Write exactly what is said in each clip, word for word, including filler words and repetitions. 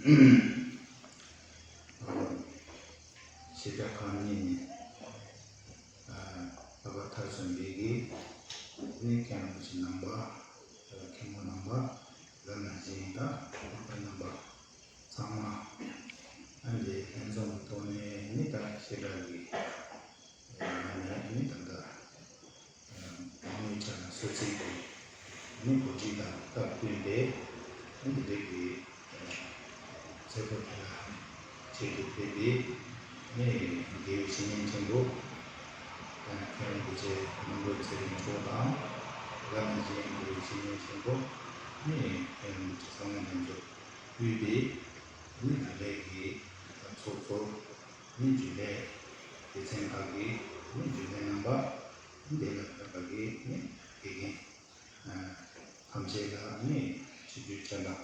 བཤད་གྲྭ་ཁག་གཉིས་ནས་ཨ་ལྷག་པར་མཐར་སོན་པའི་གི་ནི་མཁན་རིན་པོ་ཆེ་རྣམ་པ། མཁན་པོ་རྣམ་པ། ལ་ན་གཞན་དང་ལྷག་པར་རྣམ་པ་ཚང་མ་ཨ་འདི་ལྷན་འཛོམས་ཀྱི་ཐོག་ནས་ནི་ད་བཤད་གྲྭ་གི་ནང་ནས་ནི་ད་ལྟ་དམངས་གཉེར་ཆ་ནས་གསོལ་ཚིགས་ཀྱི་ནི་གོ་སྒྲིག་དང་སྟབས་བསྟུན་ཏེ་ནི་འདི་འདྲའི་གི་མཛད་སྒོ་དེ་ལ་ཆེད་དུ་ཕེབས་པའི་ནི་དགེ་བའི་བཤེས་གཉེན་ཆེན་པོ་མཁན་རིན་པོ་ཆེ་རྣམ་གྲོལ་ཚེ་རིང་མཆོག་དང་ལ་ན་གཞན་དགེ་བའི་བཤེས་གཉེན་ཆེན་པོ་ནི་མཁན་རིན་པོ་ཆེ་ཚང་མ་ལྷན་འཛོམས་དབུས་པའི་ནི་དགེ་ལས་ཀྱི་ཚོགས་གཙོ་ནི་རྒྱུན་ལས་སྡེ་ཚན་ཁག་གི་ནི་རྒྱུན་ལས་རྣམ་པ་ནི་དེ་ལ་ཕེབས་པ་གི་ནི་དགེ་རྒན་ཐམས་ཅད་ལ་ནི་ཆིབས་བསྒྱུར་ཆེན་དང་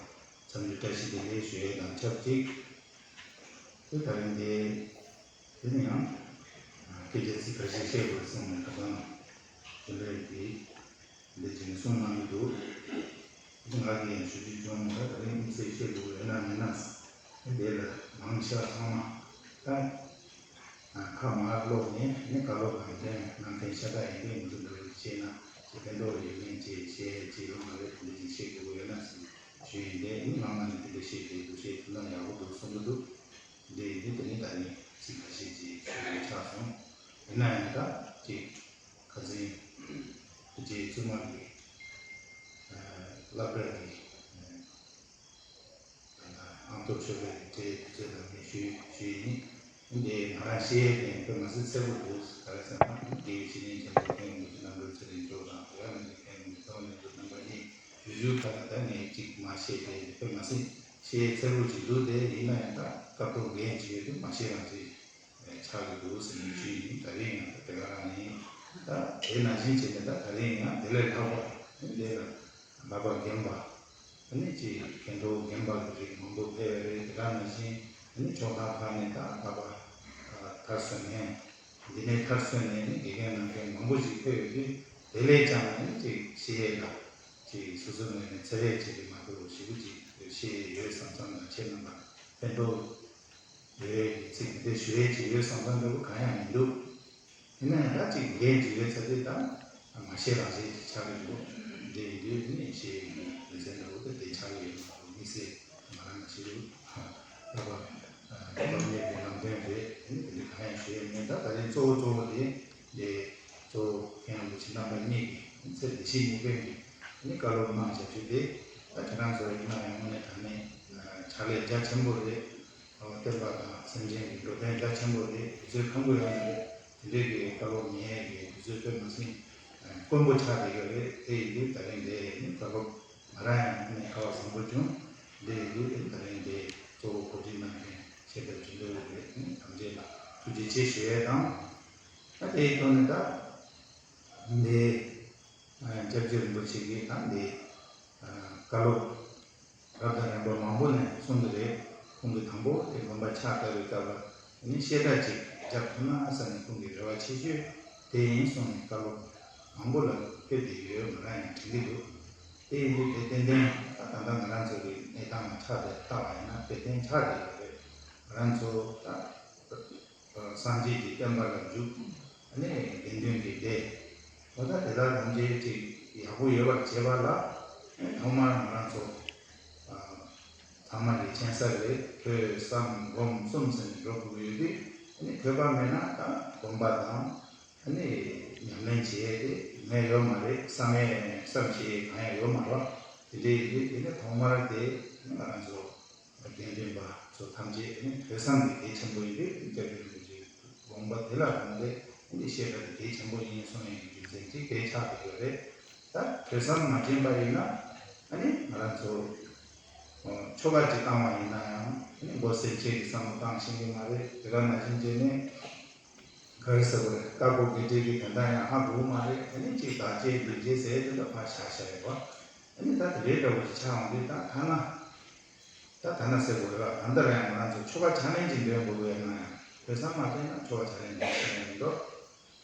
འཚམས་འདྲི་བཀྲ་ཤིས་བདེ་ལེགས་ཞུ་ཡས་དང་ཆབས་ཅིག་དེ་ད་རིང་དེ་དེ་ནི་ཡང་སྐད་ཆ་ཚིག་ཁ་ཤས་བཤད་དགོས་གསུངས་ནས་ཁ་སང་རྒྱུན་ལས་ཀྱི་འདི་བྱས་ནས་གསུང་གནང་གི་འདུག་ང་གིས་ཡང་ཞུ་རྒྱུ་བྱུང་མ་ཐག་ད་རིང་དམིགས་བསལ་བཤད་དགོས་ཡོད་ན་མེད་ན། དེ་ལ་མང་ཆེ་བ་ཚང་མ་ད་ཁ་མར་ཀློག་ནས་ནི་བཀའ་སློབ་གང་དྲན་གནང་མཁན་ཤ་སྟག་ཡིན་པས་ང་ཚོ་འདི་རིགས་བཤད་ན་ཅིག་ཕན་ཐོགས་ཡོད་མཁན་ཅིག་བཤད་ཅིག་ཡོང་བ་རེད། དེ་འདྲ་ཅིག་བཤད་དགོས་ཡོད་ན་ཟེར་ཞུ་ཡིན། དེ་ནི་མང་མང་ནས་དེ་འདྲ་བཤད་དེ་འདུག་བཤད་ཐུབ་ན་ཡག་པོ་འདུག་གསུང་གི་འདུག་འདི་ཡིན་དུས་དེ་ནི་ད་ནི་ཚིག་ཁ་ཤས་ཅིག་ཞུ་རྒྱུ་ཆགས་སོང་། ཡིན་ན་ཡང་ད་ཅིག་ཁ་སང་རྗེ་བཙུན་མ་གི་སློབ་གྲྭ་གི་ཨ་མདོ་ཆོས་པའི་གྲས་དུས་ཚོད་ལ་ངས་ཞུས་ཞུས་ཡིན། འདི་ང་རང་ཤེས་ཡས་དེ་དཔེ་མ་སྲིད་ཚ་པོ་འདུག་ག་རེ་ཟེར་ན་དེའི་ཕྱི་ཉིན་ཅན་གྱི་མཁན་རིན་པོ་ཆེ་རྣམ་གྲོལ་ཚེ་རིང་མཆོག་དང་དེ་ག་ནང་གི་མཁན་རིན་པོ་ཆེ་ཚོགས་གནས་ཚོ་རྣམ་པ་གཉིས་ཞུ་ཞུ་ཁ་ལ་ད་ངས་གཅིག་མ་ཤེས་དེ་དཔེ་མ་སྲིད་ཤེས་ཡས་ཚ་པོ་ཅིག་འདུག་དེ་ཡིན་ན་ཡང་ད་སྐབས་ཐོག་འགན་ཅིག་ཡོད་དུས་མ་ཤེས་རང་ཅིག་ཆགས་ཀྱི་འདུག་ཟེར་ནས་ཞུས་ཡིན། ད་རིང་ཡང་ད་དེ་ག་རང་ཡིན། ད་དེ་ནང་བཞིན་བྱས་ནས་ད་ད་རིང་ཡང་དེ་ལས་ལྷག་པ་ནི་དེ་ལ་ལྷག་པ་རྒན་པ་ཨ་ནི་ཅིག་མཁན་སློབ་རྒན་པ་གི་རིགས་མང་པོ་ཕེབས་པ་རེད། དེ་ག་ནང་བཞིན་ཨ་ནི་ཕྱོགས་མཐའ་ཁག་ནས་ད་ལྷག་པ་མཐར་སོན་མཁན་འདི་ནས་མཐར་སོན་ནས་ནི་དགེ་རྒན་གནང་མཁན་མང་པོ་ཞིག་ཕེབས་ཡོད་དུས་དེ་ལས་ཀྱང་ཨ་ནི་ཅིག་ཤེས་ཡས་ལ་ཅིག་སོ་སོའི་ངོས་ནས་འཚེ་བས་བྱས་ཏེ་མ་གཏོགས་ཞེ་པོ་ཅིག་ཤེས་ཡས་ཡོད་བསམ་བསམ་དང་ཁྱེད་རྣམ་པ་ཕན་ཐོགས་ཡོད་ཡས་ཀྱི་ཚིག་འདི་ཞུ་ཡས་ཅིག་ཡོད་བསམ་བསམ་འདྲ་པོ་གང་ཡང་མི་འདུག་ཡིན་ན་ཡང་ད་ཅིག་འགན་ཅིག་ཡོད་ཚ་དེ་ད་མ་ཤེས་རང་ཤེས་ཅིག་ཆགས་ཀྱི་འདུག་འདི་ཡིན་དུས་ནི་ཤེས་ཡས་ཀྱི་ལེ་ཚན་འདྲ་པོ་དེ་དེ་ཆགས་ཀྱི་ཡོད་མ་གཏོགས་དམིགས་བསལ་ང་རང་གི་ཤེས་རིག་ལྷག་པ་སློབ་གཉེར་གྱི་ནང་དོན་རེད། དེ་ནི་དེ་འདྲ་གང་ཡང་ཞུ་ཡས་མེད། ད་ད་རེས་གཙོ་བོ་གཙོ་བོ་དེ་འདི་གཙོ་བོ་མཁན་རིན་པོ་ཆེ་རྣམ་པ་གཉིས་ཀྱིས་ཚེ་འདི་ཕྱི་གཉིས་ཀའི་ནི་བཀའ་སློབ་གནང་བྱ་རྒྱུ་དེ་ད་ཁྱེད་རང་ཚོ་ཡིན་ན་ཡང་དངོས་གནས་དྲང་གནས་ཕྱག་ལས་རྒྱ་ཆེན་པོ་རེད། བསྟན་པ་དང་སེམས་ཅན་གྱི་འགྲོ་དོན་རྒྱ་ཆེན་པོ་རེད། དུས་ཚོད་ཁང་པོ་ཡོང་ནི་རེད། དེ་འདྲའི་གི་བཀའ་སློབ་ཉན་ཡས་ཀྱི་དུས་ཚོད་དཔེ་མ་སྲིད་དཀོན་པོ་ཆགས་བསྡད་ཡོད་རེད། དེ་ཡིན་དུས་ད་རིང་འདི་ནི་བཀའ་སློབ་ང་རང་ཡང་ནི་ཁ་བ་བཟང་པོ་བྱུང་། འདི་ཡིན་དུས་ད་རིང་འདི་གཙོ་བོ་གོ་སྒྲིག་གནང་མཁན་ཆེད་དུ་བྱོན་འདོད་རེད། ནི་ཐམས་ཅད་ལ་ཐུགས་རྗེ་ཆེ་ཞུ་ཡས་དང་། ད་དེའི་ཐོག་ནས་ད་འདི་སྐྱབས་རྗེ་རིན་པོ་ཆེ་གིས་ད་འདི་བཀའ་སློབ་རབ་དང་རིམ་པ་མང་པོ་ནས་གསུང་གི་རེད། ཁོང་གིས་དང་པོ་དེ་དགོན་པ་ཕྱག་བཏབ་པའི་སྐབས་ལ་ནི་བཤད་གྲྭ་ཅིག་རྒྱབ་ཐུབ་ན་བསམ་ནས་ཁོང་གི་རེ་བ་ཆེ་ཤོས་དེ་ཡིན་གསུངས་ནས་བཀའ་སློབ་མང་པོ་ལ་ཕེབས་བསྡད་ཡོད། ང་རང་ཡང་དྲན་གྱི་འདུག་དེ་ཡིན་དུས་དེ་ཏན་ཏན་ད་ད་ལྟ་ང་རང་ཚོ་གི་གནས་སྟངས་ལ་ཆ་དེ་ལྟ་བ་ཡིན་ན་དཔེ་གཏན་ཆགས་བསྡད་ཡོད་རེད། ང་རང་ཚོ་ད་སངས་རྒྱས་ཀྱི་བསྟན་པ་ལ་འཇུག་ནས་དགེ་འདུན་གྱི་སྡེ། འོ་ད་དེ་དག་ཐམས་ཅད་ཅིག་ཡག་པོ་ཡོད་པར་བྱེད་པ་ལ་ཐོག་མར་ང་རང་ཚོ་ཚང་མ་གི་མཁྱེན་གསལ་རེད། ཐོས་བསམ་སྒོམ་གསུམ་ཟེར་ནས་འགྲོ་དགོས་ཀྱི་ཡོད་དུས་ཐོས་པ་མེད་ན་ད་སྒོམ་པ་དང་ཉམས་ལེན་བྱེད་ཡས་དེ་ངས་ཡོད་མ་རེད། བསམ་ཡས་བསམ་བྱེད་ཡས་གང་ཡང་ཡོད་མ་རེད། དེ་འདྲ་ཡིན་དུས་དེ་ནས་ཐོག་མར་དེ་ང་རང་ཚོ་དགེ་འདུན་པ་ཚོ་ཐམས་ཅད་ནི་ཐོས་བསམ་གྱི་གལ་ཆེན་པོ་ཡིན་པས་སྐྱབས་རྗེ་རིན་པོ་ཆེའི་དགོངས་པ་དེ་ལ་དགོངས་ཏེ་ནི་བཤད་པ་དེ་གལ་ཆེན་པོ་ཡིན་གསུངས་ཡོད་པའི་རྒྱུ་མཚན་གྱིས་དེ་ཆགས་བསྡད་ཡོད་རེད། ད་ཐོས་བསམ་མ་བྱས་པ་ཡིན་ན་ཨ་ནི་ང་རང་ཚོ་ཆོ་ག་ཅིག་བཏང་བ་ཡིན་ན་ཡང་ཨ་ནི་མགོ་སེར་ཆེ་གི་བསམ་བློ་བཏང་ཤེས་ཀྱི་མ་རེད། དེ་ག་ནང་བཞིན་བྱས་ནས་ག་རེ་ཟེར་དགོས་རེད། བཀའ་བསྒོ་བགེགས་སྐྲོད་ཀྱི་དོན་དག་ཡང་ཧ་གོ་གི་མ་རེད། ཨ་ནི་ཅིག་བདག་གཅེས་འདུན་གཅེས་ཟེར་དེ་འདྲ་ཕར་བཞག་བཞག་ཡོད་པ། ཨ་ནི་ད་དེ་འདྲའི་འདྲ་བོ་ཞིག་ཆགས་འོང་དུས་ད་ཐ་ན། ད་ད་ན་ཟེར་དགོས་རེད་བ། ད་ལྟ་རང་ང་རང་ཚོ་ཆོ་ག་ཕྱག་ལེན་གྱི་འདོན་དགོས་ཀྱི་ཡོད་ན་ཡང་ཐོས་བསམ་མ་བྱས་ན་ཆོ་ག་ཕྱག་ལེན་འདོན་ཤེས་ཡ་མི་འདུག་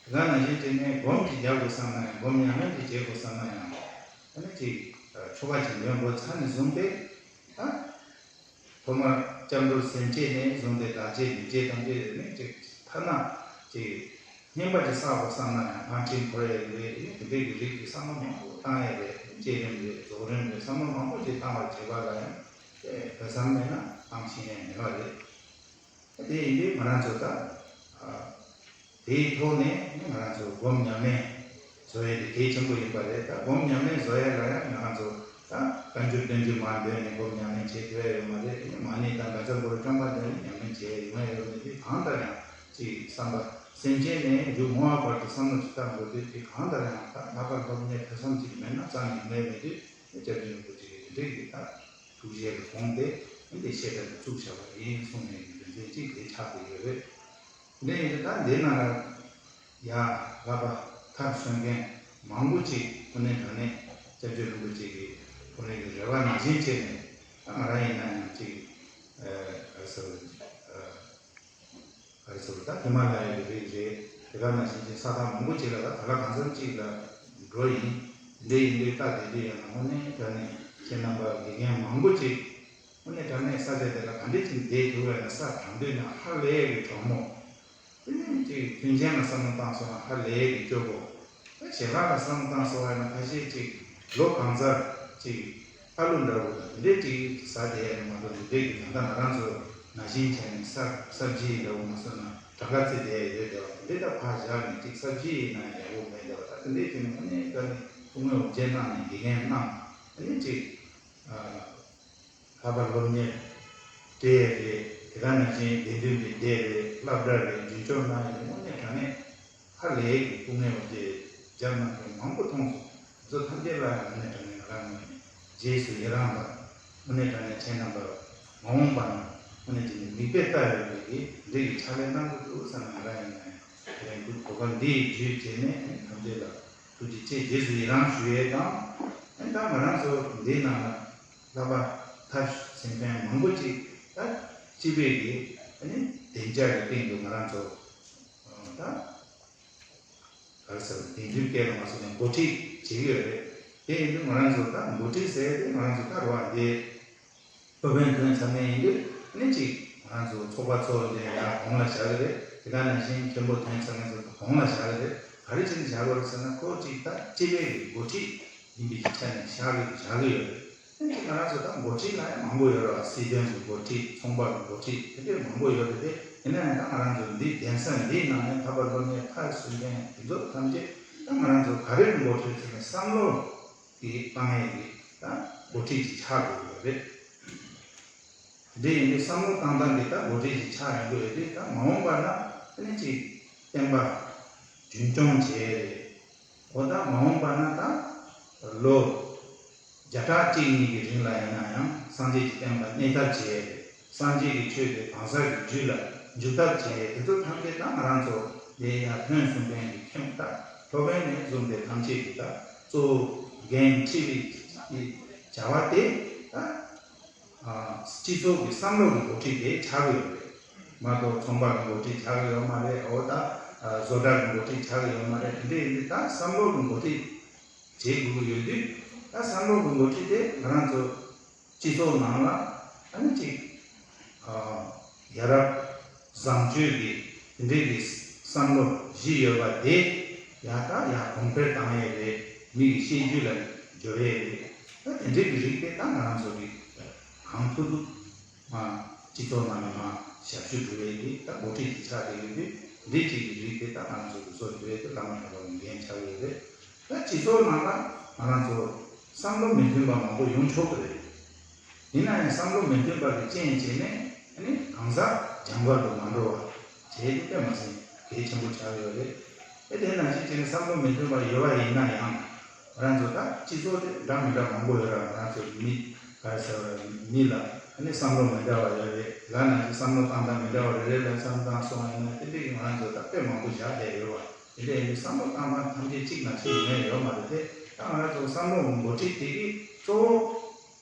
དེ་ག་ནང་བཞིན་བྱས་ནས་སྒོམ་གྱི་རྒྱག་དགོས་བསམ་ན་ཡང་སྒོམ་ཉམས་ལེན་གྱི་བྱེད་དགོས་བསམ་ན་ཡང་ཨ་ནི་ཅིག་ཆོ་ག་ཅིག་འདོན་དགོས་ཚར་ནས་བཟུང་སྟེ་ད་ ཐོག་མར་སྐྱབས་འགྲོ་སེམས་བསྐྱེད་ནས་བཟུང་སྟེ་བདག་བསྐྱེད་ནུས་བསྐྱེད་ཐམས་ཅད་ནས་ཅིག་ཐ་ན་ཅིག་བསྙེན་པ་ཅིག་བསགས་པ་བསམ་ན་ཡང་ཕར་ཕྱིན་འཁོར་བའི་ལས་ནི་དེ་འདྲའི་གི་རིགས་ཀྱི་བསམ་བློ་མང་པོ་བཏང་ཡས་རེད། བསྐྱེད་རིམ་རེད། རྫོགས་རིམ་རེད། བསམ་བློ་མང་པོ་ཅིག་བཏང་བར་བྱེད་པ་ལ་ཡང་དེ་བས་ཙམ་མེད་ན་བཏང་ཤེས་ཡས་མེད་པ་རེད། དེ་ཡིན་དུས་ང་རང་ཚོ་ད་དེའི་ཐོག་ནས་ང་རང་ཚོ་སྒོམ་ཉམས་ལེན་བཟོ་ཡས་དེ་གལ་ཆེན་པོ་ཡིན་པ་རེད། ད་སྒོམ་ཉམས་ལེན་བཟོ་ཡས་ལ་ཡང་ང་རང་ཚོ་ད་བཀའ་འགྱུར་བསྟན་འགྱུར་མར་འདོན་ནས་སྒོམ་ཉམས་ལེན་བྱེད་ཐུབ་ཡ་ཡོད་མ་རེད། དེ་ནི་མ་ཎི་དང་ག་ཚ་པོ་རི་བཀྲམ་པ་འདོན་ནས་ཉམས་ལེན་བྱེད་ཡ་ཡོད་མ་ཡོད་མེད་དེ་གང་ལྟར་ཡང་ཅིག་བསམ་པ་སེམས་ཅན་ནས་མཇུག་བསྔོ་བ་བར་དུ་བསམ་བློ་ཅིག་བཏང་དགོས་དུས་དེ་གང་ལྟར་ཡང་ད་ལྷག་པར་སློབ་གཉེར་ཐོས་བསམ་ཅིག་མེད་ན་རྩ་ནས་ངེས་མེད་དུས་སྐྱབས་རྗེ་རིན་པོ་ཆེ་གིས་དེ་འདྲའི་གི་ད་ཐུགས་རྗེ་ལ་དགོངས་ཏེ་འདི་བཤད་གྲྭ་འདི་བཙུགས་བཞག་པ་ཡིན་གསུངས་ནས་རྒྱུ་མཚན་གཅིག་དེ་ཆགས་བསྡད་ཡོད་རེད། འདི་ཡིན་དུས་ད་འདི་ནང་ལ་ཡ་ལྷག་པ་མཐར་སོན་མཁན་མང་པོ་ཅིག་དངོས་གནས་དྲང་གནས་སྐྱབས་རྗེ་རིན་པོ་ཆེ་གི་ཁོ་རང་གི་རེ་བ་ནང་བཞིན་བྱས་ནས་ད་ང་རང་ཡིན་ན་ཡང་ཅིག་ཨ་ཟེར་བ་ཨ། ག་རེ་ཟེར་བ་ད་ཧི་མ་ལ་ཡའི་རི་རེད། དེ་ག་ནང་བཞིན་གྱི་ས་ཐག་མང་པོ་ཅིག་ལ་ད་ག་ལ་གང་འཚམ་ཅིག་ལ་འགྲོ་ཡིན། འདི་ཡིན་དུས་ད་དེ་དུས་ཡང་ན་དངོས་གནས་དྲང་གནས་ཁྱེད་རྣམ་པ་དགེ་རྒན་མང་པོ་ཅིག་དངོས་གནས་དྲང་གནས་ས་ཆ་དེ་ལ་ག་འདྲ་ཅིག་བསྡད་ཐུབ་པ་ཡིན་ན་ས་དྲང་དུས་ན་ཧ་ལས་པའི་གྲོགས་མོ། དེ་ནས་ཅིག་མཐུན་རྐྱེན་ལ་བསམ་བློ་བཏང་སོང་ན་ཧ་ལས་པའི་སྐྱོ་པོ། ཞེ་དྲག་ལ་བསམ་བློ་བཏང་སོང་བ་ཡིན་ན་ཁ་ཤས་ཅིག་ལོ་གང་ཚར་ཅིག་ཨ་ལུ་འདྲ་བོ་དང་འདི་འདྲས་ཅིག་ཟ་བསྡད་ཡ་ནི་མ་གཏོགས་འདི་འདྲས་ཀྱི་ད་ལྟ་ང་རང་ཚོ་ན་གཞིན་བྱས་ནས་ས་ས་བཞི་འདྲ་བོ་མ་སོང་ན་དྲག་ག་ཚེ་བསྡད་ཡ་ཡོད་བསྡད་པ་འདི་ལྟ་ཕར་བཞག་ནས་ཅིག་ས་བཞི་ཡིན་ན་ཡག་པོ་མེད་བསྡད་པ་ད་འདི་འདྲས་ཅིག་ནི་དངོས་གནས་ད་ནི་སྐུ་ངོ་འོ་བརྒྱལ་གནང་ནས་དགེ་རྒན་གནང་ཨ་ནི་ཅིག་ལྷག་པར་སློབ་གཉེར་སྤྲད་རེད། དེ་ག་ནང་བཞིན་དགེ་འདུན་པའི་སྡེ་རེད། སློབ་གྲྭ་རེད། འཛིན་སྐྱོང་གནང་ཡོད་དངོས་གནས་དྲང་གནས་ཧ་ལས་ཀྱི་སྐུ་ངལ་བ་དེ་རྒྱབ་གནང་མཁན་མང་པོ་མཐོང་སོང་། ཚོ་ཐམས་ཅད་ལ་ཡང་དངོས་གནས་དྲང་གནས་ང་རང་ངོས་ནས་རྗེས་སུ་ཡི་རང་དང་དངོས་གནས་དྲང་གནས་ཁྱེད་རྣམ་པ་མ་འོངས་པ་ན་དངོས་གནས་ཀྱི་མིག་དཔེ་ལྟ་ཡོད་པའི་གི་འདི་གི་ཕྱག་ལས་གནང་དགོས་འདུག་བསམ་ནས་ང་རང་ཡིན་ན་ཡང་དེ་རིང་གོ་སྐབས་འདི་བརྒྱུད་བྱས་ནས་ཐམས་ཅད་ལ་ཐུགས་རྗེ་ཆེ་རྗེས་སུ་ཡི་རང་ཞུ་ཡས་དང་ཨ་ནི་ད་ང་རང་ཚོ་འདི་ནང་ལ། ལྷག་པར་མཐར་ཕྱིན་མཁན་མང་པོ་ཅིག་ད་སྤྱི་པའི་གི་ཨ་ནི་བདེ་འཇགས་ཀྱི་སྟེང་དུ་ང་རང་ཚོ་ད་ག་རེ་ཟེར་བདེན་རྫུན་སྐད་ལ་མ་སོང་ནས་འགོ་ཁྲིད་བྱེད་ཀྱི་ཡོད་རེད། དེ་ཡིན་དུས་ང་རང་ཚོ་ད་འགོ་ཁྲིད་ཟེར་ཏེ་ང་རང་ཚོ་ད་རུ་བ་འདི་སློབ་དཔོན་ཐོན་ཚར་མཁན་ཡིན་དུས་ཨ་ནི་ཅིག་ང་རང་ཚོ་ཚོགས་པ་ཚོ་འདི་ཡང་གོང་ལ་བཞག་གི་རེད། དེ་ག་ནང་བཞིན་མཁན་པོ་ཐོན་ཚར་མཁན་ཚོ་གོང་ལ་བཞག་གི་རེད། ག་རེ་བྱས་ནས་བཞག་དགོས་རེད་ཟེར་ན་ཁོ་ཅིག་ད་སྤྱི་པའི་གི་འགོ་ཁྲིད་ཡིན་པའི་ཆ་ནས་བཞག་གི་བཞག་གི་ཡོད་རེད། ཨ་ནི་ང་རང་ཚོ་ད་འགོ་ཁྲིད་ལ་ཡང་མང་པོ་ཡོད་རེད་བ། སྲིད་དོན་གྱི་འགོ་ཁྲིད། ཚོང་པ་གི་འགོ་ཁྲིད་དེ་འདྲས་མང་པོ་ཡོད་རེད་དེ། ཡིན་ན་ཡང་ད་ང་རང་ཚོ་འདི་གདན་ས་འདིའི་ནང་ནས་ལྷག་པར་སློབ་གཉེར་མཐར་སོན་མཁན་དེ་ཚོ་ཐམས་ཅད་ད་ང་རང་ཚོ་ག་རེ་གི་འགོ་ཁྲིད་ཟེར་ན་བསམ་བློ་གི་བཏང་ཡས་ཀྱི་ད་འགོ་ཁྲིད་ཅིག་ཆགས་དགོས་ཡོད་རེད། འདི་ཡིན་དུས་བསམ་བློ་བཏང་སྟངས་འདི་ལྟར་འགོ་ཁྲིད་ཅིག་ཆགས་ཡོང་གི་ཡོད་དུས་ད་མ་འོངས་པ་ན་ཨ་ནི་ཅིག་བསྟན་པ་རྒྱུན་སྐྱོང་བྱས་རེད། འོ་ད་མ་འོངས་པ་ན་ད་ལོ་བརྒྱ་ཕྲག་གཅིག་གཉིས་ཀྱི་རིང་ལ་ཡིན་ན་ཡང་སངས་རྒྱས་ཀྱི་བསྟན་པ་གནས་ཐབས་བྱས་རེད། སངས་རྒྱས་ཀྱི་ཆོས་དེ་གང་ཟག་གི་རྒྱུད་ལ་འཇུག་ཐབས་བྱས་རེད། དེ་ཚོ་ཐམས་ཅད་ད་ང་རང་ཚོ་ལས་ཡར་ཐོན་སོང་མཁན་གྱི་མཁན་ད་སློབ་དཔོན་ནས་བཟུང་སྟེ་ཐམས་ཅད་ཀྱི་ད་གཙོ་བོ་འགན་འཁྲི་བའི་བྱ་བ་དེ་ད། སྤྱི་ཚོགས་ཀྱི་བསམ་བློ་གི་འགོ་ཁྲིད་དེ་ཆགས་ཀྱི་ཡོད་རེད། མ་གཏོགས་ཚོང་པ་གི་འགོ་ཁྲིད་ཆགས་ཀྱི་ཡོད་མ་རེད། འོ་ད་བཟོ་གྲྭ་གི་འགོ་ཁྲིད་ཆགས་ཀྱི་ཡོད་མ་རེད། དེ་འདྲ་ཡིན་དུས་ད་བསམ་བློ་གི་འགོ་ཁྲིད་བྱེད་དགོས་ཀྱི་ཡོད་དུས་ད་བསམ་བློ་གི་འགོ་ཁྲིད་དེ་ང་རང་ཚོ་སྤྱི་ཚོགས་ནང་ལ་ཨ་ནི་ཅིག་ཡ་རབས་བཟང་སྤྱོད་ཀྱི་དེ་འདྲའི་གི་བསམ་བློ་བཞི་ཡོད་པ་དེ་ཡག་ད་ཡག་གོང་འཕེལ་བཏང་ཡས་རེད། མི་གི་ཤེས་རྒྱུད་ལ་འབྱོར་ཡས་རེད། ད་དེ་འདྲའི་གི་རིགས་དེ་ད་ང་རང་ཚོ་གི་གང་ཐུབ་ཐུབ་མ་སྤྱི་ཚོགས་ནང་ལ་མ་ཞབས་ཞུ་སྒྲུབ་ཡས་ཀྱི་ད་འགོ་ཁྲིད་ཅིག་ཆགས་བསྡད་ཡོད་དུས་འདི་གཅིག་གི་རིགས་དེ་ད་ང་རང་ཚོ་གི་བཟོ་སྒྲུབ་ཡས་དེ་བླ་མ་དྲག་པོ་གི་འགན་ཆགས་ཡོད་རེད། ད་སྤྱི་ཚོགས་ནང་ལ་ང་རང་ཚོ་བསམ་བློ་མི་མཐུན་པ་མང་པོ་ཡོང་ཆོག་གི་རེད། ཡིན་ན་ཡང་བསམ་བློ་མི་མཐུན་པ་གི་རྐྱེན་བྱས་ནས་ཨ་ནི་གང་ཟག་རྒྱང་བར་དུ་མ་འགྲོ་བ་བྱས་ཏེ་དཔེ་མ་སྲིད་གལ་ཆེན་པོ་ཆགས་ཡོད་རེད། ཨེ་དེ་ནང་བཞིན་བྱས་ནས་བསམ་བློ་མི་མཐུན་པ་ཡོད་པ་ཡིན་ན་ཡང་ང་རང་ཚོ་ད་སྤྱི་ཚོགས་དེ་འདྲ་མི་འདྲ་མང་པོ་ཡོད་ར། ང་རང་ཚོ་མི་ག་རེ་ཟེར་བ་མི་ལ་ཨ་ནི་བསམ་བློ་མི་འདྲ་བ་ཡོད་རེད། དེ་ག་ནང་བཞིན་བསམ་བློ་བཏང་སྟངས་མི་འདྲ་བ་རེ་རེ་ལ་བསམ་བཏང་སོང་བ་ཡིན་ན་དེ་འདྲ་གི་ང་རང་ཚོ་ད་དཔེ་མང་པོ་བཞག་བསྡད་ཡོད་པ། དེ་འདྲ་ཡིན་དུས་བསམ་བློ་བཏང་སྟངས་ཐམས་ཅད་གཅིག་ནང་གཅིག་ངེས་ཡོད་མ་རེད་དེ། ད་ང་རང་ཚོ་བསམ་བློ་འགོ་ཁྲིད་དེ་གི་གཙོ་བོ།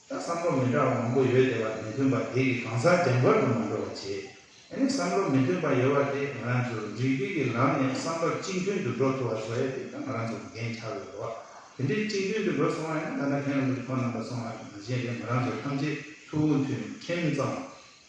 ད་བསམ་བློ་མི་འདྲ་བ་མང་པོ་ཡོད་བསྡད་པ་མི་མཐུན་པ་དེ་གི་གང་ཟག་རྒྱང་བར་དུ་མ་འགྲོ་བ་བྱེད། ཨ་ནི་བསམ་བློ་མི་མཐུན་པ་ཡོད་པ་དེ་ང་རང་ཚོ་རིགས་རྒྱུད་ཀྱི་ལམ་ནས་བསམ་པ་གཅིག་མཐུན་དུ་འགྲོ་ཐུབ་པ་བཟོ་ཡ་དེ་ད་ང་རང་ཚོ་གི་འགན་ཆགས་ཡོད་རེད་བ། དེ་འདྲའི་གཅིག་མཐུན་དུ་འགྲོ་སོང་བ་ཡིན་ན་ད་ལྟ་མཁན་རིན་པོ་ཆེ་ཁོང་རྣམ་པ་གསུངས་པ་ནང་བཞིན་རེད། ང་རང་ཚོ་ཐམས་ཅད་ཐུགས་མཐུན་ཁྲིམས་གཙང་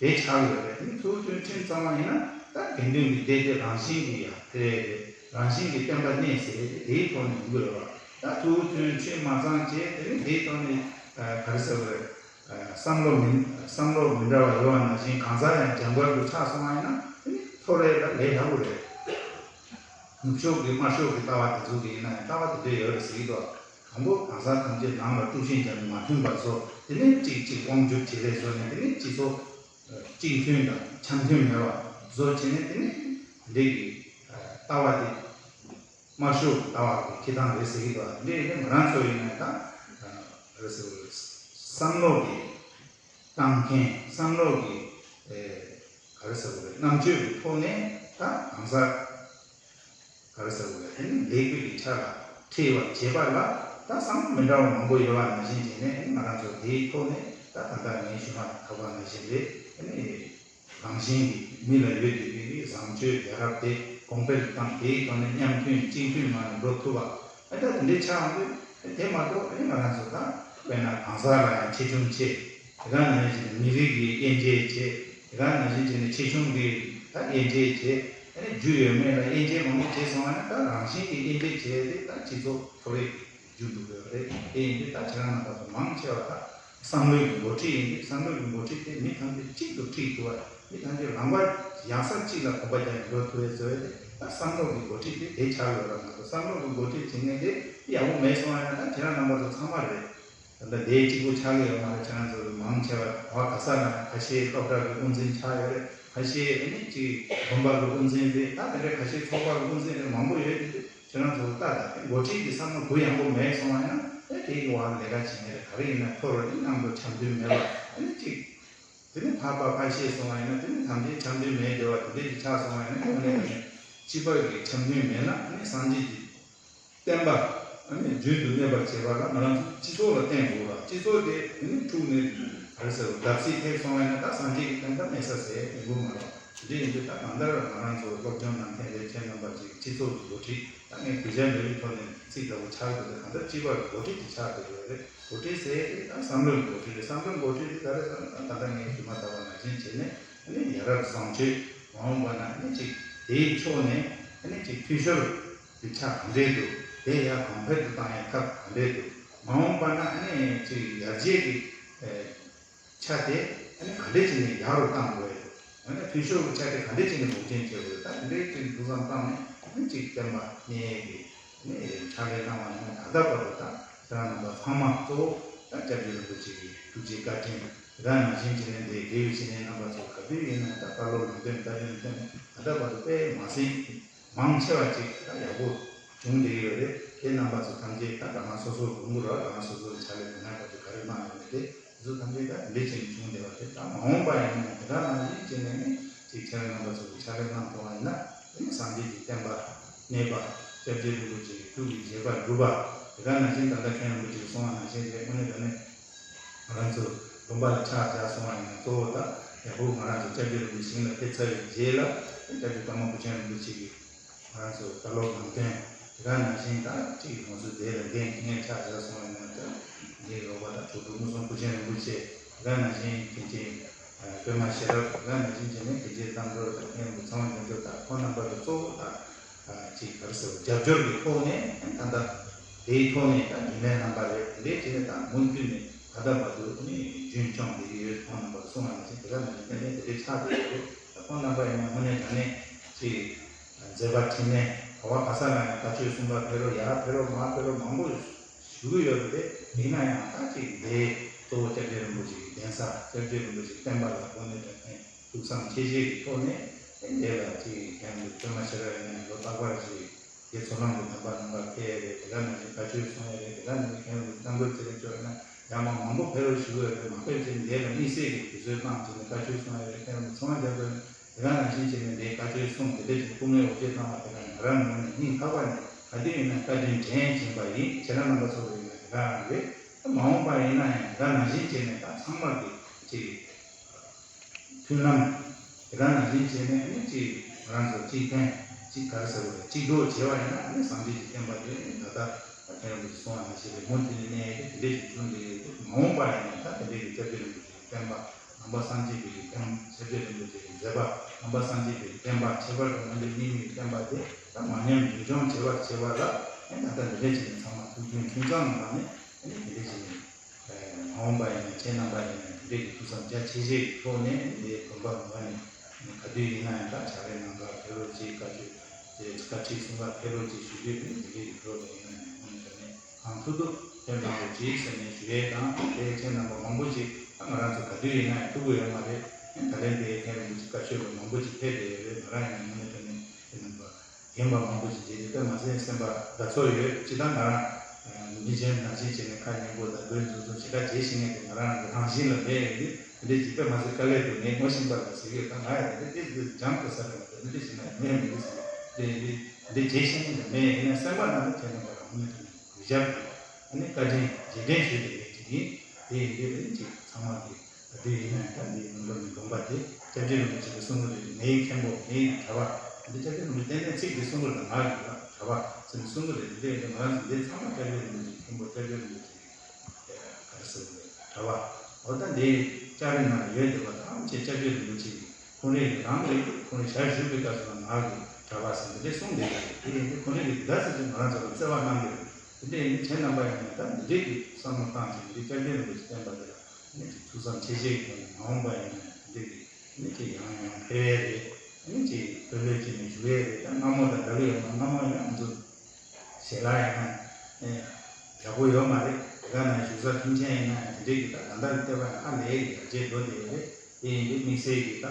དེ་ཆགས་ཡོད་རེད། དེ་ནི་ཐུགས་མཐུན་ཁྲིམས་གཙང་མ་ཡིན་ན་ད་དགེ་འདུན་གྱི་སྡེ་དེ་རང་བཞིན་གྱིས་ཡར་འཕེལ་རེད། རང་བཞིན་གྱིས་བསྟན་པ་གནས་ཟེར་རེད། དེའི་ཐོག་ནས་ཡོང་གི་རེད་བ། ད་ཐུགས་མཐུན་ཁྲིམས་མ་གཙང་བྱས། དེ་ནི་དེའི་ཐོག་ནས་ཨ་ག་རེ་ཟེར་དགོས་རེད། ཨ་བསམ་བློ་མི་བསམ་བློ་མི་འདྲ་བ་ཡོད་པ་ནང་བཞིན་གང་ཟག་ཡང་འཇམ་དཀར་དུ་ཆགས་སོང་བ་ཡིན་ན། དེ་ནི་ཐོ་རེ་ལ་ལས་སླ་པོ་རེད། ནུབ་ཕྱོགས་ཀྱི་དམར་ཤོག་གི་ལྟ་བ་དེ་ཚོ་གི་ཡིན་ན་ཡང་ལྟ་བ་དེ་འདྲ་ཡོད་རེད་ཟེར་གྱི་འདུག། དང་པོ་གང་ཟག་ཐམས་ཅད་ནང་ལ་དཀྲུག་ཤིང་རྒྱབ་ནས་མ་མཐུན་པ་བཟོ། དེ་ནས་གཅིག་གཅིག་དབང་སྒྱུར་བྱེད་རེས་བཟོ་ནས། དེ་ནས་སྤྱི་ཚོགས་གཅིག་མཐུན་དང་འཆམ་མཐུན་མེད་པ་བཟོ་བྱས་ནས། དེ་ནས་འདི་གི་ལྟ་བ་དེ་དམར་ཤོག་ལྟ་བ་གི་འཁྱེར་སྟངས་རེད་ཟེར་གྱི་འདུག། འདི་ནི་ང་རང་ཚོ་ཡིན་ན་ད་རེད་ཟེར་བ་རེད། བསམ་བློ་གི་བཏང་མཁན། བསམ་བློ་གི་ཨེ་ག་རེ་ཟེར་དགོས་རེད། རྣམ་དཔྱོད་ཀྱི་ཐོག་ནས་ད་གང་ཟག་ག་རེ་ཟེར་དགོས་རེད། དེ་ནི་ལས་འགུལ་གྱི་ཆ་ལ་ཁྲིད་པར་བྱེད་པ་ལ་ད་བསམ་བློ་མི་འདྲ་བ་མང་པོ་ཡོད་པ་ནང་བཞིན་བྱས་ནས། ང་རང་ཚོ་དེའི་ཐོག་ནས་ད་ད་ལྟ་ངས་ཞུ་མ་ཐག་པ་ནང་བཞིན་རེད། དེ་ནི་རང་བཞིན་གྱིས་མི་ལ་ཡོད་བསྡད་པའི་བཟང་སྤྱོད་ཡ་རབས་དེ་གོང་འཕེལ་དུ་བཏང་། དེའི་ཐོག་ནས་མཉམ་མཐུན་གཅིག་མཐུན་ངང་ནས་འགྲོ་ཐུབ་པ། ཨ་ད་དེ་འདྲའི་ཆགས་འདུག། དེ་མ་གཏོགས་ཨ་ནི་ང་རང་ཚོ་ད་དཔེར་ན་གང་ཟག་ལ་ཡང་ཆེ་ཆུང་བྱེད། དེ་ག་ནང་བཞིན་མི་རིགས་ཀྱི་དབྱེ་འབྱེད་བྱེད། དེ་ག་ནང་བཞིན་བྱས་ནས་ཆེ་ཆུང་གི་ད་དབྱེ་འབྱེད་བྱེད། ཨ་ནི་རྒྱུ་ཡོད་མེད་ལ་དབྱེ་འབྱེད་མང་པོ་བྱས་སོང་བ་ན། ད་རང་བཞིན་གྱིས་དབྱེ་འབྱེད་བྱས་ཏེ་ད་སྤྱི་ཚོགས་ཐོར་བུ་རྒྱུ་འགྲོ་གི་ཡོད་རེད། དེ་ཡིན་དུས་ད་ཁྱེད་རང་རྣམ་པ་ཚོ་མང་ཆེ་བ་ད་བསམ་བློའི་འགོ་ཁྲིད་ཡིན་དུས། བསམ་བློའི་འགོ་ཁྲིད་དེ་མི་ཐམས་ཅད་གཅིག་ཏུ་ཁྲིད་ཐུབ་པ། མི་ཐམས་ཅད་རང་དབང་ཡང་ས་གཅིག་ལ་གོམ་པ་རྒྱག་ནས་འགྲོ་ཐུབ་པའི་བཟོ་ཡ་དེ་ད་བསམ་བློ་གི་འགོ་ཁྲིད་དེ་དེ་ཆགས་ཡོད་ར་མ་གཏོགས། བསམ་བློ་གི་འགོ་ཁྲིད་བྱེད་མཁན་དེ་ཡག་པོ་མེད་སོང་བ་ཡིན་ན་ད་ཁྱེད་རང་རྣམ་པ་ཚོ་ཚང་མ་རེད། ད་ལྟ་དེ་གཅིག་པུ་ཆགས་ཀྱི་ཡོད་མ་རེད། ཁྱེད་རང་ཚོ་མང་ཆེ་བ་ག་བ་ག་ས་ན་ཁ་ཤས་སློབ་གྲྭ་གི་དབུ་འཛིན་ཆགས་ཡོད་རེད། ཁ་ཤས་ཨ་ནི་གཅིག་དགོན་པ་གི་དབུ་འཛིན་རེད། ད་དེ་འདྲའི་ཁ་ཤས་ཚོགས་པ་གི་དབུ་འཛིན་རེད། མང་པོ་ཡོད་དེ། ཁྱེད་རང་ཚོ་ལ་ལྟ་ད་འགོ་ཁྲིད་ཀྱི་བསམ་བློ་གུ་ཡངས་པོ་མེད་སོང་བ་ཡིན་ན། ཨེ་དེ་ཡི་བར་ལས་ཀ་བྱེད་མཁན་རེད། ག་རེ་ཡིན་ན་ཐོ་རེ་ནི་མཉམ་དུ་འཆམ་མཐུན་མེད་པ། ཨ་ནི་གཅིག་དེ་ནི་ཕར་ཕར་ཕར་བཤད་སོང་བ་ཡིན་ན། དེ་ནི་ཐམས་ཅད་འཆམ་མཐུན་མེད་བསྡད་པ་དེ་འདྲ་ཞིག་ཆགས་སོང་བ་ཡིན་ན། དངོས་གནས་དྲང་གནས་སྤྱི་པ་གི་འཆམ་མཐུན་མེད་ན། ཨ་ནི་སངས་རྒྱས་ཀྱི་བསྟན་པ་ཨ་ནི་རྒྱུན་དུ་གནས་པར་བྱེད་པ་ལ་ང་རང་ཚོ་སྤྱི་ཚོགས་ལ་བརྟེན་དགོས་ལ། སྤྱི་ཚོགས་དེ་དེ་ནི་འཁྲུག་ནས་ག་རེ་ཟེར་བ་བརྡབ་གསིག་ཐེབས་སོང་བ་ཡིན་ན། ད་སངས་རྒྱས་ཀྱི་བསྟན་པ་གནས་ས་ཟེར་ཡོང་གི་མ་རེད། དེ་འདྲ་ཡིན་དུས་ད་གང་ལྟར་ང་རང་ཚོ་སློབ་སྦྱོང་གནང་མཁན་ལས་བྱེད་རྣམ་པ་ཅིག་སྤྱི་ཚོགས་ཀྱི་འགོ་ཁྲིད། ད་ངས་གུས་ཞབས་མེད་པའི་ཐོག་ནས་ཚིག་འདྲ་པོ་ཆགས་འདུག། དེ་གང་ལྟར་སྤྱི་པ་གི་འགོ་ཁྲིད་དེ་ཆགས་བསྡད་ཡོད་རེད། འགོ་ཁྲིད་ཟེར་ཡས་དེ་ད་བསམ་བློའི་འགོ་ཁྲིད་རེད། བསམ་བློའི་འགོ་ཁྲིད་དེ་ག་རེ་ཟེར་ན། ད་ད་ལྟ་ངས་ཞུས་མ་ཐག་པ་ནང་བཞིན་བྱས་ནས། ཨ་ནི་ཡ་རབས་བཟང་སྤྱོད། མ་འོངས་པ་ན་ཨ་ནི་ཅིག་དེའི་ཕྱོགས་ནས་ཨ་ནི་ཅིག་འཐུས་ཤོར་གྱི་ཆ་ག་འདྲས་འདུག། དེ་ཡར་གོང་འཕེལ་དུ་བཏང་ཡའི་ཐབས་ག་འདྲས་འདུག། མ་འོངས་པ་ན་ཨ་ནི་ཅིག་ཡར་རྒྱས་ཀྱི་ཨེ། ཆ་དེ་ཨ་ནི་ག་འདྲས་བྱས་ནས་ཡག་རུ་གཏང་དགོས། ཨ་ནི་འཐུས་ཤོར་གྱི་ཆ་དེ་ག་འདྲས་བྱས་ནས་འགོག་རྐྱེན་བྱེད་དགོས། ད་དེ་འདྲའི་ཐོག་ཐུགས་བསམ་བཏང་ནས། ཨ་ནི་གཅིག་བསྟན་པ་གནས་ཀྱི་ཨ་ནི་ཕྱག་ལས་གནང་བ་ཡིན་ན། ད་ལྟ་བར་དུ་ད་ཁྱེད་རང་རྣམ་པ་ཚང་མ་གཙོ་བོ་ད་སྐྱབས་རྗེ་རིན་པོ་ཆེ་གི་ཐུགས་རྗེ་བཀའ་དྲིན། དེ་ག་ནང་བཞིན་བྱས་ནས་འདི་དགེ་བའི་བཤེས་གཉེན་རྣམ་པ་ཚོ་ག་དུས་ཡིན་ན་ད་བཀའ་སློབ་ལམ་སྟོན་བཀའ་དྲིན་ཐོན་ནས་ད་ལྟ་བར་དུ་དཔེ་མ་སྲིད་མང་ཆེ་བ་ཅིག་ད་ཡག་པོ་བྱུང་བསྡད་ཡོད་རེད། དེ་རྣམ་པ་ཚོ་ཐམས་ཅད་ད་རང་རང་སོ་སོར་དགོངས་དགོས་ར། རང་རང་སོ་སོའི་ཕྱག་ལས་དེ་ན་ག་ཚོད་ག་རེ་གནང་ཡོད་མེད་དེ། དེ་ཚོ་ཐམས་ཅད་ད་འདི་འདྲས་བྱས་ནས་བྱུང་བསྡད་པ་རེད། ད་མ་འོངས་པ་ཡིན་ན་དེ་ག་ནང་བཞིན་བྱས་ནས་ནི་ཅིག་ཁྱེད་རང་རྣམ་པ་ཚོ་གི་ཕྱག་ལས་གནང་ཐུབ་པ་ཡིན་ན། དེ་ནི་སངས་རྒྱས་ཀྱི་བསྟན་པ་གནས་པ། སྐྱབས་རྗེ་རིན་པོ་ཆེ་གི་ཐུགས་ཀྱི་བཞེད་པ་འགྲུབ་པ། དེ་ག་ནང་བཞིན་ད་ལྟ་མཁན་རིན་པོ་ཆེས་གསུངས་པ་ནང་བཞིན་བྱས། དངོས་གནས་དྲང་གནས་ང་རང་ཚོ་དགོན་པ་ལ་ཕྱག་རྒྱ་སོང་བ་ཡིན་ན། གཙོ་བོ་ད་ཡག་པོ་ང་རང་ཚོ་སྐྱབས་རྗེ་རིན་པོ་ཆེ་ཞིང་ལ་ཕེབས་ཚར་བའི་རྗེས་ལ། སྐྱབས་རྗེ་ཀརྨ་སྐུ་ཆེན་རིན་པོ་ཆེ་གིས་ང་རང་ཚོ་བཀའ་སློབ་ལམ་སྟོན། དེ་ག་ནང་བཞིན་ད་ཅིག་ང་ཚོ་དེ་ལ་འགན་འཁྱེར་མཁན་ཆགས་བཞག་སོང་བ་ཡིན་ན། ད་འདིའི་རོགས་པ་ད་དྲུག་དྲུག་མུ་སོང་སྐུ་ཆེན་རིན་པོ་ཆེ། དེ་ག་ནང་བཞིན་དེ་ཅིག་པད་མ་ཤེས་རབ། དེ་ག་ནང་བཞིན་བྱས་ནས་དགེ་རྒན་བསམ་གྲུབ་དང་། མཁན་རིན་པོ་ཚེ་དབང་རྒྱ་མཚོ། ད་ཁོང་རྣམ་པ་ཚོ་གཙོ་བོ་ད་ཅིག་ག་རེ་ཟེར་བ། རྒྱབ་སྐྱོར་གྱི་ཐོག་ནས་ད་ལྟ་དེའི་ཐོག་ནས་ད་རྒྱུན་ལས་རྣམ་པ་རེད། དེ་འདྲས་བྱས་ནས་ད་མུ་མཐུད་ནས་ད་ལྟ་བར་དུ་ནི་རྒྱུན་སྐྱོང་བསྡད་ཀྱི་ཡོད། ཁོང་རྣམ་པ་གསུངས་པ་ནང་བཞིན། དེ་ག་ནང་བཞིན་ཏན་ཏན་དེ་འདྲས་ཆགས་བསྡད་ཡོད་རེད། ད་ཁོང་རྣམ་པ་ཡིན་ན་དངོས་གནས་དྲང་གནས་ཅིག་མཛད་པ་འཕྲིན་ལས་ག་བ་ག་ས་ལ་ཡང་བཀའ་ཆོས་གསུང་ག་ཕེབས་རོགས། ཡར་ཕེབས་རོགས། མར་ཕེབས་རོགས། མང་པོ་ཞུ་གི་ཡོད་རེད། ཡིན་ན་ཡང་ད་ཅིག་འདི་གཙོ་བོ་སྐྱབས་རྗེ་རིན་པོ་ཆེ་གི་གདན་ས། སྐྱབས་རྗེ་རིན་པོ་ཆེ་བསྟན་པ་ལ་དངོས་གནས་དྲང་གནས་ཐུགས་བསམ་ཆེ་བཞེས་ཀྱི་ཐོག་ནས། དེ་འདི་ལ་ཅིག་མཁན་པོ་པད་མ་ཤེས་རབ་ཡིན་ན་ལོ་རྟག་པར་ཅིག་རྗེ་ཚོགས་ལམ་གྱི་དམ་པ་རྣམ་པ་ཕེབས་ཡས་རེད། དེ་ག་ནང་བཞིན་བཀའ་ཆོས་གསུང་ཡས་རེད། དེ་ག་ནང་བཞིན་མཁན་པོ་རྣམ་ཀུན་ཚེ་རིང་མཆོག་ཡིན་ན་ཡང་མ་མང་པོ་ཕེབས་རོགས་ཞུ་གི་ཡོད་རེད། མ་ཕེབས་ཅིག་འདི་ལ་དམིགས་བསལ་གྱི་དུས་ཚོད་བཏང་བྱས་ནས་བཀའ་ཆོས་གསུང་ཡས་རེད། མཁན་པོ་ཚེ་དབང་རྒྱ་མཚོ་ཡིན་ན། དེ་ག་ནང་བཞིན་བྱས་ནས་འདིའི་བཀའ་ཆོས་གསུངས། དེ་འདྲ་ཞིག་སྐུ་ངལ་འོ་བརྗེད་བཏང་བ་དེ་ག་ང་རང་ངོས་ནས་སྙིང་ཐག་པ་ནས་ག་དུས་ཡིན་ན་བཀའ་དྲིན་དྲན་བཞིན་པ་ཡིན། ཁྱེད་རང་རྣམ་པ་ཚོ་ལ་ཡིན་ན་དེ་ག་རང་རེད། ད་མ་འོངས་པ་ཡིན་ན་ཡང་དེ་ག་ནང་བཞིན་བྱས་ནས་ད་ཚང་མ་གི་ཅིག་མཐུན་ལམ་དེ་ག་ནང་བཞིན་བྱས་ནས། ཨ་ནི་ཅིག་ང་རང་ཚོ་གཅིག་ཕན་ཅིག་ག་རེ་ཟེར་དགོས་རེད། གཅིག་གྲོགས་བྱས་པ་ཡིན་ན། ཨ་ནི་སངས་རྒྱས་ཀྱི་བསྟན་པ་དེ་ནི་ད་ལྟ་ད་མཁན་རིན་པོ་ཆེས་གསུངས་པ་ནང་བཞིན་རེད། མུ་མཐུད་ནས་གནས་ཡས་དེ་དེ་འདྲས་ཞིག་བྱུང་བསྡད་ཡོད་དེ། མ་འོངས་པ་ཡིན་ན་ད་དེ་འདྲས་ཀྱི་སྐྱབས་རྗེ་རིན་པོ་ཆེའི་བསྟན་པ། ནང་པ་སངས་རྒྱས་པའི་བསྟན། ཤཱཀྱ་རིན་པོ་ཆེའི་མཛད་པ། ནང་པ་སངས་རྒྱས་པའི་བསྟན་པ། ཁྱད་པར་དུ་མངོན་པའི་སྙིང་པོའི་བསྟན་པ་དེ་ད་མ་ཉམས་རྒྱུན་སྐྱོང་བྱེད་པར་བྱེད་པ་ལ། ཨེ་ད་ལྟ་འདི་འདྲ་བྱས་ནས་ཚང་མ་ཐུགས་མཐུན་ཁྱིམ་ཚང་ངང་ནས་ཨ་ནི་འདི་འདྲ་བྱས་ནས། མ་འོངས་པ་ཡིན་ན། ཁྱེད་རྣམ་པ་ཡིན་ན་འདི་འདྲའི་གི་ཐུགས་བསམ་རྒྱ་ཆེ་ཆེ་གི་ཐོག་ནས་འདི་དགོན་པ་ངོས་ནས་ག་དུས་ཡིན་ན་ཡང་ད་བྱ་བའི་ནང་ལ་ཕེབས་རོགས་གྱིས། བཀའ་ཆོས་དེ་བཀའ་ཁྲིད་གསུང་ག་ཕེབས་རོགས་གྱིས་ཞུ་རྒྱུ་དེ་འདི་འདྲའི་གི་ཐོག་ནས་ཡིན་ན་ཡང་དངོས་གནས་དྲང་གནས་གང་ཐུབ་ཐུབ་ཕེབས་གནང་རོགས་གྱིས་ཟེར་ནས་ཞུ་ཡས་དང་། དེ་ཁྱེད་རྣམ་པ་མང་པོ་ཅིག་ད་ང་རང་ཚོ་ག་དུས་ཡིན་ན་ཡང་ཐུག་གི་ཡོད་མ་རེད། ད་ལན་དེ་མཁན་རིན་པོ་ཆེ་བཀའ་ཆོས་ལ་མང་པོ་ཅིག་ཕེབས་བསྡད་ཡོད་རེད། ང་རང་ཡིན་ན་དངོས་གནས་དྲང་གནས་ཁྱེད་རྣམ་པ། རྒན་པ་མང་པོ་ཞིག་མཇལ་ཏེ། དཔེ་མ་སྲིད་སེམས་པ་དགའ་ཚོར་ཡོད། སྤྱིར་བཏང་ང་རང་མི་གཞན་ནང་བཞིན་བྱས་ནས་ཁ་ཉན་པོ་དང་མགོ་འཛུམ་འཛུམ་ཞེ་དྲག་བྱེད་ཤེས་མཁན་དེ་ང་རང་གི་རང་བཞིན་ལ་མེད་ཡོད་དེ། དེ་འདྲའི་ཅིག་དཔེ་མ་སྲིད་དཀའ་ལས་འདུག་ངས་ངོ་ཤེས་པ་ལ་ཟེར་གི་ཡོད། ད་ང་ཡང་དེ་འདྲ་ཏོག་ཙམ་སྦྱང་དགོས་ས་རེད་མ་གཏོགས། དེ་འདྲ་བྱས་ན་ཡོང་ཡ་མི་འདུག་ཟེར། དེ་འདྲ་དེ་འདྲ་བྱེད་ཤེས་མཁན་དེ་མེད། ཡིན་ན་སེམས་པ་ནང་ལ་ཁྱེད་རྣམ་པ་རང་མི་ཐུབ་ནས་གུས་ཞབས་དང་ཨ་ནི་བཀའ་དྲིན་རྗེས་དྲན་ཞུ་བསྡད་མཁན་ཅིག་ཡིན། དེ་ཡིན་དུས་དེ་ཅིག་ཚང་མ་གི། ད་དུས་ཡིན་ན་ཡང་ད་འདི་ནང་ལོགས་ནས་དགོངས་པ་དེ་སྐྱབས་རྗེ་རིན་པོ་ཆེ་གིས་གསུང་གི་རེད། ངའི་མཁན་པོ། ངའི་གྲྭ་པ། འདི་སྐྱབས་རྗེ་རིན་པོ་ཆེ་ཏན་ཏན་ཚིག་འདི་གསུང་གི་རེད། ང་གི་གྲྭ་པ་ཟེར་ནས་གསུང་གི་རེད། འདི་འདྲ་ཡིན་དུས་ང་རང་ཚོ་འདི་ཚང་མ་སྐྱབས་རྗེ་རིན་པོ་ཆེའི་མཁན་པོ། སྐྱབས་རྗེ་རིན་པོ་ཆེ་གི་ག་རེ་ཟེར་དགོས་རེད། གྲྭ་པ། འོ་ད་འདི་ལྕགས་རི་ནང་ལ་ཡོད་བསྡད་པ་ཐམས་ཅད་སྐྱབས་རྗེ་རིན་པོ་ཆེ་གི། ཁོང་རང་རང་གི་ཁོང་རང་ཞལ་བཞུགས་པའི་སྐབས་སུ་ང་གི་གྲྭ་པ་ཟེར་འདི་འདྲ་གསུངས་བསྡད་ཀྱི་རེད། དེ་ཡིན་དུས་ཁོང་རང་གིས་འདི་ལྟར་ཟེར་ནས་ང་རང་ཚོ་ལ་བརྩེ་བ་གནང་གི་རེད། དེ་འདྲ་ཡིན་དུས་ཁྱེད་རྣམ་པ་ཡིན་ན་ད་འདི་འདྲའི་གི་བསམ་བློ་བཏང་བྱས་ནས་འདི་སྐྱབས་རྗེ་རིན་པོ་ཆེ་བསྟེན་པ་དེ་ལ་ནི་ཅིག་ཐུགས་བསམ་ཆེ་ཆེ་གི་ཐོག་ནས། མ་འོངས་པ་ཡིན་ན་འདི་འདྲའི་གི་ནི་ཅིག་ཡང་ཡང་ཕེབས་ཡས་རེད། ནི་ཅིག་ལྷོད་ལྷོད་བྱས་ནས་བཞུགས་ཡས་རེད། ད་སྔ་མོ་དང་འདྲ་གི་ཡོད་མ། སྔ་མོ་ཡིན་ན་ང་ཚོ་ཞལ་ལག་ཡིན་ན་ཨེ་ཡག་པོ་ཡོད་མ་རེད། དེ་ག་ནང་བཞུགས་ས་མཐུན་རྐྱེན་ཡིན་ན་ཡང་དེ་འདྲའི་གི་ད་ད་ལྟ་གི་ལྟེ་བ་ཡང་ཧ་ལས་ཡག་ཆེ་འགྲོ་བསྡད་ཡོད་རེད། དེ་ཡིན་དུས་དམིགས་བསལ་གྱི་ད་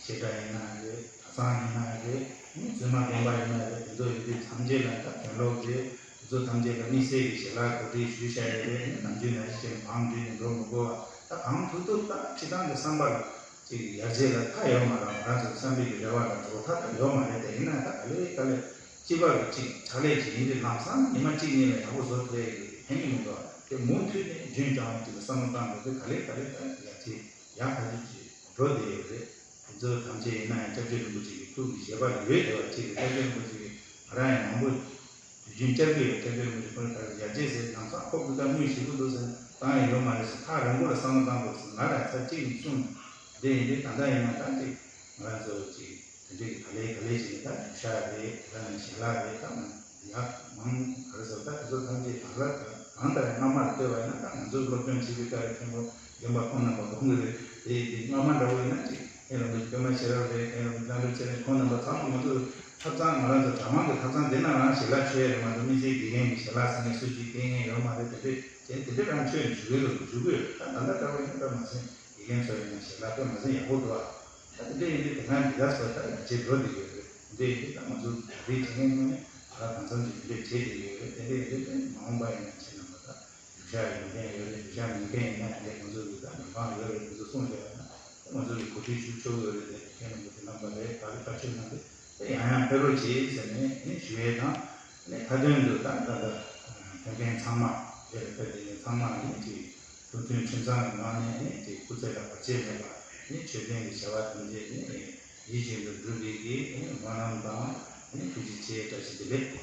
བཤད་གྲྭ་ཡིན་ན་རེད། གྲྭ་ཚང་ཡིན་ན་རེད། ནི་བཙུན་མ་དགོན་པ་ཡིན་ན་རེད། དེ་ཚོ་ཡོད་དུས་ཐམས་ཅད་ལ་ད་དོན་ལོག་རེད། དེ་ཚོ་ཐམས་ཅད་ལ་དམིགས་བསལ་གྱི་ཞལ་ལག་གོ་སྒྲིག་ཞུས་བཞག་ཡོད་རེད། ནམ་རྒྱུན་ནང་བཞིན་བྱས་ནས་བང་བསྒྲིགས་ནས་འགྲོ་མི་དགོས་པ། ད་གང་ཐུབ་ཐུབ་ད་སྤྱིར་བཏང་གི་བསམ་པ་ལ་ཅིག་ཡར་རྒྱས་ལ་མཐའ་ཡོད་མ་རེད། ང་རང་ཚོ་བསམ་པའི་གི་རེ་བ་ལ་རྫོགས་མཐའ་ད་ཡོད་མ་རེད། དེ་ཡིན་ན་ད་ག་ལེ་ག་ལེ་སྤྱི་པ་གི་ཅིག་ཕྱག་ལས་ཅིག་ཡིན་དུས་ལམ་སང་ཉི་མ་གཅིག་གཉིས་ལ་ཡག་པོ་བཟོ་ཐུབ་ཡས་ཀྱི་ཕན་གྱི་མི་འདུག་དེ་མུ་མཐུད་ནས་རྒྱུན་བསྐྱངས་ནས་ཅིག་ལ་བསམ་བློ་བཏང་དགོས་དུས་ག་ལེ་ག་ལེ་ད་ཡར་རྒྱས་ཡག་ག་ཚོད་ཅིག་འགྲོ་བསྡད་ཡོད་རེད། དེ་ཚོ་ཐམས་ཅད་ཡིན་ན་ཡང་སྐྱབས་རྗེ་རིན་པོ་ཆེ་གི་ཐུགས་ཀྱི་བཞེད་པ་ལ་ཡོད་བསྡད་པ་ཅིག་རེད། སྐྱབས་རྗེ་རིན་པོ་ཆེ་གིས་ང་རང་ཡང་མང་པོ་དུས་རྒྱུན་བསྐྱར་ཟློས་ཡོད། སྐྱབས་རྗེ་རིན་པོ་ཆེ་ཁོང་ལ་ད་ཡར་རྒྱས་ཟེར་ལམ་སང་ཁོ་སྐུ་ཚ་དངུལ་ཞེ་པོ་འདུག་ཟེར་བཏང་ཡ་ཡོད་མ་རེད་ཟེར། ཐག་རིང་པོ་ལ་བསམ་བློ་བཏང་དགོས་ཟེར་ང་ལ་ཚར་གཅིག་ནས་གསུངས། དེ་ཡིན་དུས་ད་ལྟ་ཡིན་ན་ད་ཅིག་ང་རང་ཚོ་ཅིག་དེ་འདྲའི་གི་ག་ལེ་ག་ལེ་བྱས་ནས་ད་རྒྱུག་ཤར་རེད། དེ་ག་ནང་ཞལ་ལག་རེད། ད་ཡག་མང་ག་རེ་ཟེར། ད་དེ་ཚོ་ཐམས་ཅད་གང་ལ་གང་ལྟར་སྔ་མ་ལ་ལྟོས་པ་ཡིན་ན། ད་ང་ཚོ་སློབ་སྦྱོང་བྱེད་པའི་སྐབས་རེད། མཁན་པོ་རྒན་པ་ཁོང་རྣམ་པ་དགོངས་ཀྱི་རེད། དེ་དེ་སྔ་མ་འདྲ་བོ་ཡིན་ན་ཅིག་མཁན་རིན་པོ་ཆེ་པད་མ་ཤེས་རབ་རེད། མཁན་རིན་པོ་ཆེ་རྣམ་གྲོལ་ཚེ་རིང་། ཁོང་རྣམ་པ་ཚང་མ་ང་ཚོ་ཐབ་ཚང་། ང་རང་ཚོ་གྲྭ་མང་གི་ཐབ་ཚང་དེ་ན་རང་ཞལ་ལག་མཆོད་ཡ་རེད་མ་གཏོགས་དམིགས་བསལ་དགེ་རྒན་གྱི་ཞལ་ལག་ཟེར་མཁན་སུ་གཅིག་སྟེར་མཁན་ཡོད་མ་རེད། དེ་འདྲས་བྱས་དེ་འདྲས་རང་མཆོད་ནས་བཞུགས་ཡོད་རེད། བཞུགས་ཀྱི་ཡོད་རེད། ད་ད་ལྟ་འདྲ་བོ་ཡིན་ན་ད་མ་ཟད་དགེ་རྒན་ཚོ་ཡིན་ན་ཞལ་ལག་དཔེ་མ་ཟད་ཡག་པོ་འདུག་ཨ། ད་དེ་འདྲས་ཡིན་དུས་དེ་སྔ་འདི་ག་ཚོ་ད་ཡར་རྒྱས་འགྲོ་བསྡད་ཡོད་རེད། དེ་འདྲས་ཡིན་དུས་ད་ང་ཚོ་གྲ་སྒྲིག་བྱེད་མཁན་ངོས་ནས་ད་གང་འཚམ་ཅིག་དེ་འདྲས་བྱེད་བསྡད་ཡོད་རེད། དེ་འདྲས་ཡིན་དུས་ད་མ་འོངས་པ་ཡིན་ན་ཁྱེད་རྣམ་པ་ད་རྒྱུག་ཤར་ཡོང་མཁན་ཡོད་རེད། རྒྱུག་ཤར་མེད་མཁན་ཡིན་ན་དེ་འདྲས་ང་ཚོ་གི་ད་མི་ཕམ་ཡོད་རེད། དེ་ཚོ་གསུངས་བཞག་ཡོད་ན་ད་ང་ཚོ་གི་གོ་སྒྲིག་ཞུ་ཆོག་གི་ཡོད་རེད། དེ་ཁྱེད་རྣམ་པ་དེ་རྣམ་པ་རེད། ད་གི་བཀའ་ཆོས་གནང་སྟེ། དེ་ཡང་ཡང་ཕེབས་རོགས་གྱིས་ཟེར་ནས་ནི་ཞུ་ཡས་དང་། ནི་མཐའ་དོན་དུ་ད་ད་ལྟ་ཕེབས་མཁན་ཚང་མ། དེར་ཕེབས་དེ་ཚང་མ་ནི་ཅིག་ཐུགས་མཐུན་ཁྲིམས་གཙང་གི་ངང་ནས་ནི་ཅིག་སྐུ་ཚེ་ལ་བར་ཆད་མེད་པར་ནི་ཆོས་ལྡན་གྱི་བྱ་བ་ཐམས་ཅད་ནི་ཡིད་བཞིན་དུ་འགྲུབ་པའི་གི་ནི་སྨོན་ལམ་དང་ནི་ཐུགས་རྗེ་ཆེ། བཀྲ་ཤིས་བདེ་ལེགས།